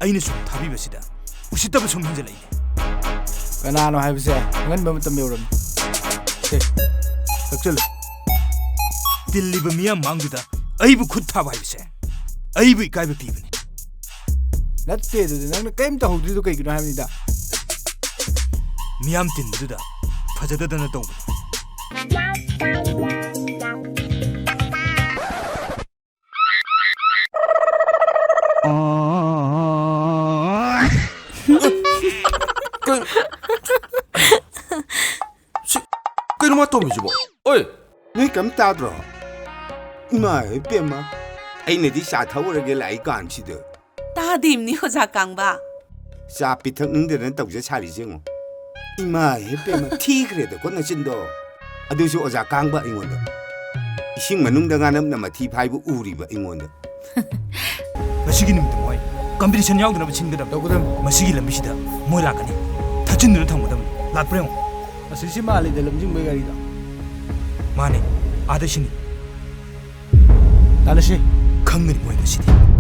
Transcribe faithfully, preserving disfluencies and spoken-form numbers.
ꯑꯩꯅ ꯁꯨꯝ ꯊꯥꯕꯤꯕꯁꯤꯗ ꯎꯁꯤꯠꯇꯕ ꯁꯨꯝ ꯍꯦꯟꯖꯜꯂꯛꯏꯅꯦ꯫ ꯀꯅꯥꯅꯣ ꯍꯥꯏꯕꯁꯦ ꯈꯪꯍꯟꯕ ꯃꯇꯝ ꯌꯧꯔꯝꯃꯤ꯫ ꯁꯦ, ꯀꯛꯆꯜꯂꯨ꯫ ꯇꯤꯜꯂꯤꯕ ꯃꯤꯌꯥꯝ ꯃꯥꯡꯗꯨꯗ ꯑꯩꯕꯨ ꯈꯨꯠ ꯊꯥꯕ ꯍꯥꯏꯕꯁꯦ ꯑꯩꯕꯨ ꯏꯀꯥꯏꯕ ꯄꯤꯕꯅꯤ꯫ ꯅꯠꯇꯦ, ꯑꯗꯨꯗꯤ ꯅꯪꯅ ꯀꯔꯤꯝ ꯇꯧꯍꯧꯗ꯭ꯔꯤꯗꯣ ꯀꯩꯒꯤꯅꯣ ꯍꯥꯏꯕꯅꯤꯗ꯫ ꯃꯤꯌꯥꯝ ꯇꯤꯟꯕꯗꯨꯗ ꯐꯖꯗꯗꯅ ꯇꯧꯕꯅꯤ꯫ ꯀꯩꯅꯣ? ꯁꯤ ꯀꯩꯅꯣ ꯃꯥ ꯇꯧꯔꯝꯃꯤꯁꯤꯕꯣ? ꯑꯣꯏ! ꯅꯣꯏ ꯀꯩꯝ ꯇꯥꯗ꯭ꯔꯣ? ꯏꯃꯥ ꯏꯄꯦꯝꯃ, ꯑꯩꯅꯗꯤ ꯆꯥ ꯊꯛꯎꯔꯒꯦ ꯂꯥꯛꯏ ꯀꯥꯟꯁꯤꯗ꯫ ꯇꯥꯗꯦꯝꯅꯤ ꯑꯣꯖꯥ ꯀꯥꯡꯕ꯫ ꯆꯥ ꯄꯤꯊꯛꯅꯤꯡꯗꯗꯅ ꯇꯧꯖ ꯁꯥꯔꯤꯁꯦ ꯌꯦꯡꯉꯣ꯫ ꯏꯃꯥ ꯏꯄꯦꯝꯃ, ꯊꯤꯈ꯭ꯔꯦꯗꯀꯣ ꯅꯆꯤꯟꯗꯣ꯫ ꯑꯗꯨꯁꯨ ꯑꯣꯖꯥ ꯀꯥꯡꯕ ꯑꯩꯉꯣꯟꯗ꯫ ꯏꯁꯤꯡ ꯃꯅꯨꯡꯗ ꯉꯥꯅꯝꯅ ꯃꯊꯤ ꯐꯥꯏꯕ ꯎꯔꯤꯕ ꯑꯩꯉꯣꯟꯗ꯫ ꯉꯁꯤꯒꯤ ꯅꯨꯃꯤꯠꯇ ꯃꯣꯏ ꯀꯝꯄꯤꯇꯤꯁꯟ ꯌꯥꯎꯗꯅꯕ ꯁꯤꯟꯒꯗꯕꯅꯤ꯫ ꯇꯧꯒꯗꯕꯅꯤ꯫ ꯃꯁꯤꯒꯤ ꯂꯝꯕꯤꯁꯤꯗ ꯃꯣꯏ ꯂꯥꯛꯀꯅꯤ꯫ ꯊꯠꯆꯤꯟꯗꯨꯅ ꯊꯝꯒꯗꯕꯅꯤ꯫ ꯂꯥꯛꯄ꯭ꯔꯥ ꯌꯦꯡꯉꯣ꯫ ꯑꯁꯤꯁꯤ ꯃꯥꯜꯂꯤꯗ, ꯂꯝꯖꯤꯡꯕꯒꯤ ꯒꯥꯔꯤꯗꯣ꯫ ꯃꯥꯅꯦ, ꯑꯥꯗ ꯁꯤꯅꯤ꯫ ꯇꯥꯟꯅꯁꯤ꯫ ꯈꯪꯒꯅꯤ ꯃꯣꯏ ꯉꯁꯤꯗꯤ꯫